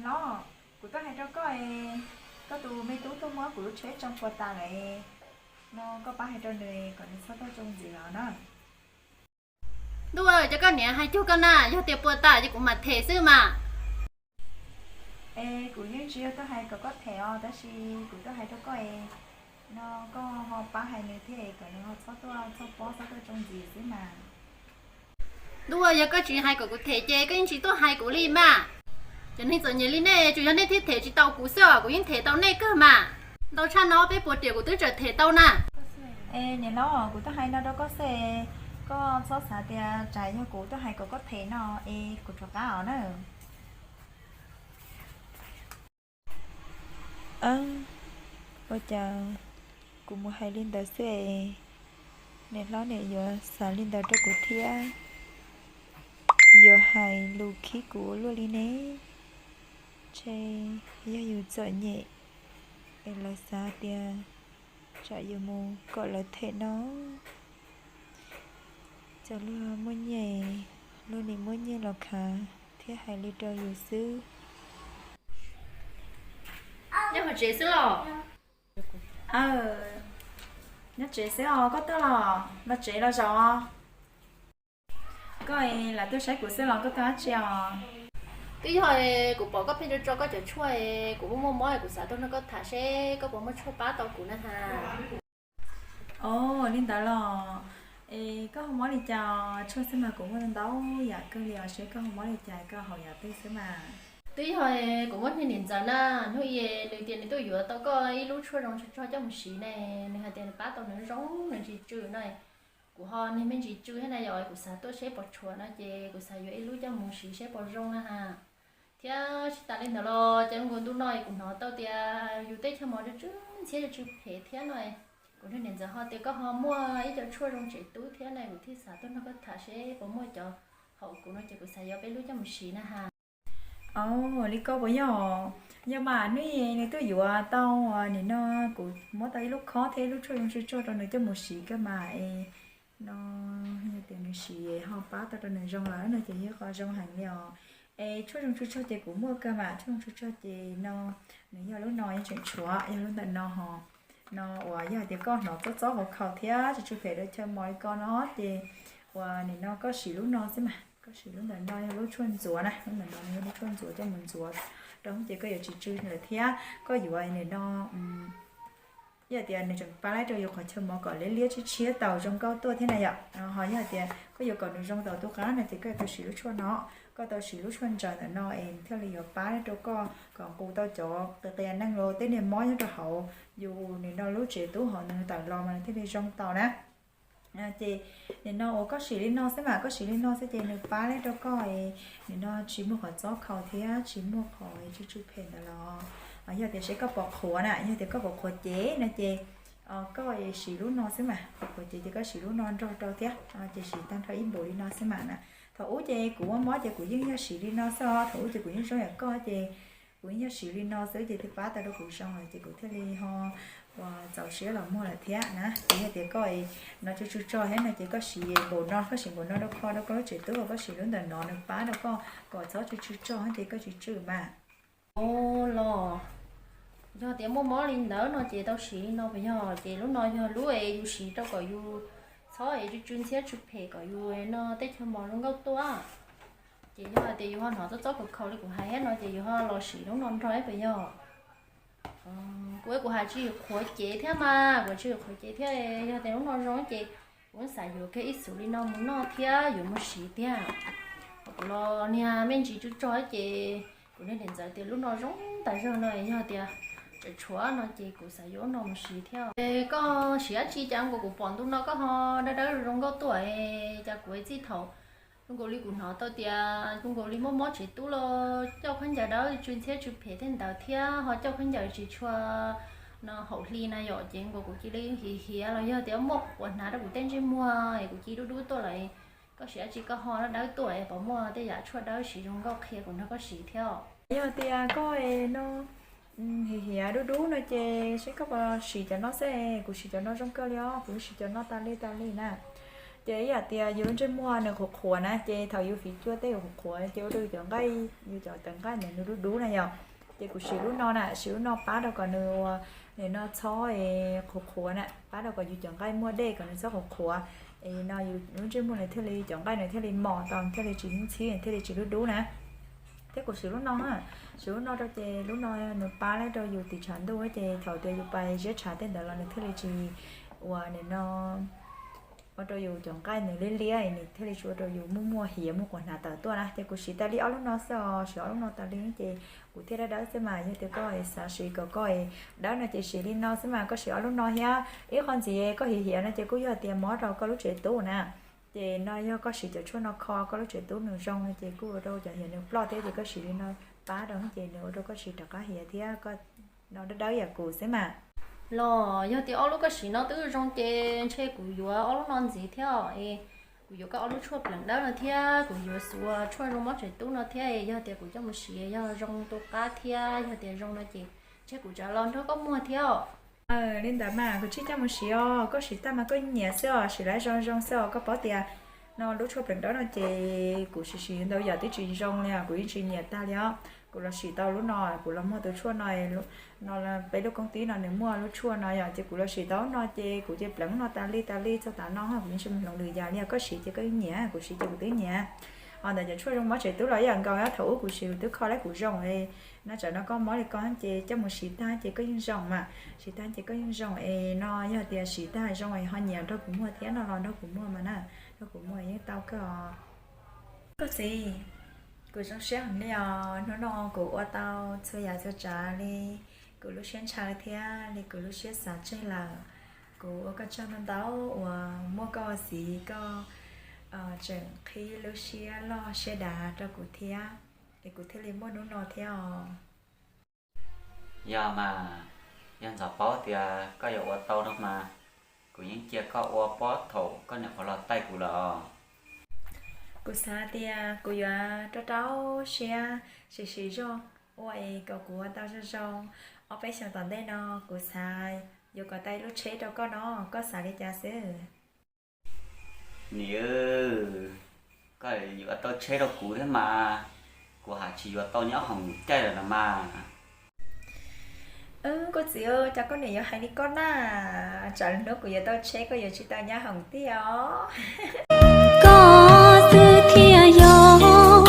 Los, kuv twb hais rau koj es, koj tus me tub tuaj muab kuv lub tsheb tsoo puas tas lawm, no koj pab hais rau nws kom nws txhob tuaj tsoo ntxiv los na. Ntuj, cov koj niam hais cuag koj na, yog tias puas tas ces kuv mam them xwb mas. Es kuv yeej tsis yog tuaj hais kom koj them os, tab sis kuv tuaj hais rau koj es, no koj ho pab hais nws thiab kom nws ho txhob tuaj txog pob txhob tuaj tsoo ntxiv xwb mas. Ntuj, yog koj tsis hais kom kuv them ces koj yeej tsis tuaj hais kuv li mas. Cov neeg txom nyem li nej tsuas yog nej thiaj them tsis tau kuv xwb os, kuv yeej them tau nej kawg mas. Ntau tshaj no peb puas riam kuv twb tseem them tau na. Es niam hlob, kuv twb hais no rau koj xwb, koj txhob xav tias tsam yog kuv tuaj hais kom koj them no es kuv rov qab os na. Ua cas kuv mus hais li ntawd xwb es niam hlob niam yuav xav li ntawd rau kuv thiab, yuav hais lus khib kuv ua luaj li ne? Ntshe yog yus txom nyem es lawv xav tias tsam yus mus kom lawv them no. Cov luag muaj nyiaj, luag nim muab nyiaj los khav thiab hais li rau yus xwb. Nyob hauv tsev xwb los? Nyob tsev xwb os, koj tuaj los? Los tsev los zaum. Koj lam tuaj saib kuv xwb los koj tuaj dab tsi os? Twb yog kuv pom koj pheej tso tso koj cov tshuaj, kuv muaj muaj mob, kuv xav tuaj nrog koj tham seb koj puas muaj tshuaj pab tau kuv na has. Os, li ntawd los? Es koj ho mob li cas? Tshuaj xwb mas kuv muaj ntau yam kawg li os, seb koj ho mob li cas koj haus yam twg xwb mas. Twb yog kuv muaj niag niam ntxawm na, hnub ib nws tias nws tuaj yuav tau koj ib lub tshuaj zoo tshuaj tsog coj mus siv ne, nws hais tias nws pab tau nws zoo, nws tsis tsw no. Kuv ho niag me ntsis tsw thiab na yom, kuv xav tuaj seb puas tshuav no ces kuv xav yuav ib lub coj mus siv seb puas zoo na has. Thiab tsis tas li ntawd los ces nkaus ntu no kuv hnov tau tias yus teb chaws mos tsw tsw ntxhiab tsw tsw phem thiab no. Kuv niag niam ntxawm ho tias koj ho muaj ib co tshuaj zoo tsev tub thiab na, kuv thiaj xav tuaj nrog koj tham seb puas muaj cov haum kuv no ces kuv xav yuav peb lub coj mus siv na has. Os, li koj puas yog? Yog mas, hnub nws tuaj yuav tau, nim no kuv muab tau ib lub khob thiab ib lub tshuaj zoo tsw tsog rau nws coj mus siv kawg mas es, no yog tias nws siv ho pab tau rau nws zoo lawm no ces yog qhov zoo heev li os. Es tshuaj zoo tsw tsog ces kuv muaj kawg mas, tshuaj zoo tsw tsog ces no nws yog lub no yeej tseem tshuav, yog lub ntawm no ho. No uas yog hais tias koj hnov txob txob hauv khaus thiab tsw tsw phem rau chaw mos li ko no ces uas nim no koj siv lub no xwb mas, koj siv lub ntawm no yog lub tshuaj ntxuav na, lub ntawm no yog lub tshuaj ntxuav coj mus ntxuav rau ces koj yuav tsis tsw lawm thiab koj yuav nim no yog tias nws tseem pab laib rau yus qhov chaw mos kom liab liab tshiab tshiab tau zoo nkauj tuaj thiab na yom. Ho yog tias koj yuav kom nws zoo tau tu qab no ces koj yuav tau siv lub tshuaj no, koj tau siv lub tshuaj ntsaws ntawm no es nws thiaj li yuav pab rau koj kom nqus tau cov qia neeg los tej niag mob nyob rau hauv yus nim no lub tsev tub hauv nws tawm los mas nws thiaj li zoo tau na. Ces nim no uas koj siv li no xwb mas, koj siv li no xwb ces nws pab rau koj, nim no tsis muaj qhov txob khaus thiab tsis muaj qhov tsw tsw phem ntawd los. Yog tias seb koj pom qhuav na, yog tias koj pom qhuav cev no ces koj siv lub no xwb mas, pom qhuav cev ces koj siv lub no nrog rau thiab, ces siv tag nrho ib npus li no xwb mas na. Thaum ub ces kuv muaj mob ces kuv yeej yog siv li no xwb os, thaum ub ces kuv yeej zoo yam koj ces kuv yeej yog siv li no xwb ces thiaj pab tau rau kuv zoo lawm ces kuv thiaj li ho uas txaus siab los muag lawm thiab na. Ces yog tias koj no tsw tsw tsog thiab no ces koj siv npaum no, koj siv npaum no rau kho rau koj lub tsev tub, koj siv lub ntawm no nws pab rau koj kom txhob tsw tsw tsog ces koj tsis tsw mas. Los yog tias muaj mob li ntawd no ces tau siv li no puas yog? Ces lub no yog lub es yus siv rau kom yus txhob es tsw tsw ntxhiab tsw phem kom yus no teb chaws mos zoo nkauj tuaj. Ces yog hais tias yus ho hnov txob txob khaus khaus li kuv hais thiab no ces yus ho los siv lub no nrog puas yog? Kuv, kuv hais tsis qhuav cev thiab mas, kuv tsis qhuav cev thiab, yog tias lub no zoo ces kuv xav yuav kiag ib xub li no mus noj thiab yuav mus siv thiab. Kuv los niag me ntsis tsw tsog ces kuv niag niam ntxawm tias lub no zoo tas zog no, yog tias tseem tshuav no ces kuv xav yuav lub no mus siv thiab. Koj siv dab tsi cas nkaus kuv pom ntu no koj ho dawb dawb zoo nkauj tuaj, cas kuv txij thaum zoo nkaus li kuv hnov tau tias zoo nkaus li muaj mob tsev tub los coj khaub ncaws dawb tsw ntxhiab tsw phem tej ntawd thiab ho coj khaub ncaws tsis tshua no haum hli na yom, ces nkaus kuv cia li hiav hiav los yog tias muaj qhuav hnav rau kuv tej ntsej muag es kuv cia li dub dub tuaj lawm. Koj siv dab tsi koj ho dawb dawb tuaj, puas muaj tej yam tshuaj dawb siv zoo nkauj qhia kuv nrog koj siv thiab? Yog tias koj no hiav hiav dub dub no ces seb koj puas siv cov no xwb, kuv siv cov no zoo kawg li os, kuv siv cov no tas li tas li na. Ces ib yam tias yus lub ntsej muag nws qhuav qhuav na, ces thaum yus fiv cua tej yus qhuav qhuav ces ua rau yus cov nqaij, yus cov tawv nqaij ntawd nws dub dub na yom. Ces kuv siv lub no na, siv lub no pab rau kom nws ua, nim no txhob qhuav qhuav na, pab rau kom yus cov nqaij muaj dej kom nws txhob qhuav qhuav. Es no yus lub ntsej muag nws thiaj li, cov nqaij nws thiaj li mos tau, nws thiaj li tsis ntxhib, nws thiaj li tsis dub dub na. Thiab kuv siv lub no, siv lub no rau ces lub no nws pab rau yus tiv tshav ntuj ces thaum tias yus pais ziab tshav tej ntawd los nws thiaj li tsis ua nim no ua rau yus cov nqaij nws liab liab, nws thiaj li tsis ua rau yus muaj muaj hiav muaj quas hnav tawm tuaj na. Ces kuv siv tas li ob lub no xwb os, siv ob lub no tas li ces kuv thiaj dawb dawb xwb mas. Yog tias koj xav siv kom koj dawb no ces siv li no xwb mas, koj siv ob lub no thiab. Ib qho ntxiv koj hiav hiav no ces kuj yog tias mob rau koj lub tsev tub na. Ces no yog koj siv cov tshuaj no kho koj lub tsev tub nws zoo no ces kuj ua rau cov hiav nws ploj thiab, ces koj siv li no pab rau ces nws ua rau koj tsis rov qab hiav thiab, koj no dawb dawb yam kuv xwb mas. Los yog tias ob lub koj siv no twb zoo ces ntshe kuv yuav ob lub no ntxiv thiab os. Es kuv yuav koj ob lub tshuaj pleev dawb no thiab kuv yuav xuas tshuaj zoo mob tsev tub no thiab, yog tias kuv coj mus siv yog zoo tu qab thiab, yog tias zoo no ces ntshe kuv tseem los nrog koj muag thiab os. Li ntawd mas kuv tsis coj mus siv os, koj siv tag mas koj nyiam xwb os, siv lawv zoo zoo xwb os. Koj paub tias no lub tshuaj pleev dawb no ces kuv siv siv ntau yam twb tsis zoo li os, kuv yeej tsis nyiam tag li os. Kuv los siv tau lub no, kuv los muag tus tshuaj no, no peb lub koob tib no nws muaj lub tshuaj no yom, ces kuv los siv tau lub no ces kuv ces pleev lub no tas li tas li txog tav no, kuv yeej tsis mus hloov lwm yam li os. Koj siv ces koj yeej nyiam, kuv siv ces kuv twb nyiam. Ho ntawm cov tshuaj zoo mob tsev tub los ib yam nkaus, thaum ub kuv siv kuv twb kho lawm kuv zoo li. No tsam no koj mob li koj ces coj mus siv tag ces koj yeej zoo mas, siv tag ces koj yeej zoo es no yog tias siv tag zoo es ho nyiam nrog kuv muag thiab no los nrog kuv muag mas na, nrog kuv muag yeej tau kawg os. Koj txiv, kuv zoo siab heev li os, hnub no kuv ua tau txhua yam txhua tsav li kuv lub siab ntshaw thiab li kuv lub siab xav tseg lawm. Kuv ua koj tsaug ntau ntau uas muaj koj ua txiv koj tseem qhib lub siab loj siab dav rau kuv thiab, es kuv thiaj li muaj hnub no thiab os. Yog mas, yog ntxov paub tias koj yuav ua tau no mas, kuv yeej cia koj ua pob thaum koj niam qhuav los taij kuv lawm os. Kuv xav tias kuv yuav rau rau siab siv siv zog ua es kom kuv ua tau zoo zoo. Ob peb xyoos tom ntej no kuv xav yuav kom tau ib lub tsheb rau koj no, koj xav li cas xwb? Niam, koj yuav tau tsheb rau kuv thiab mas, kuv haj tsis yuav tau nyob hoom caij lawm los mas. Koj txiv, cas koj niam yuav hais li koj na, tsam hnub kuv yuav tau tsheb koj yuav tsis tau nyob hoom tiag os. Koj xwb thiaj yog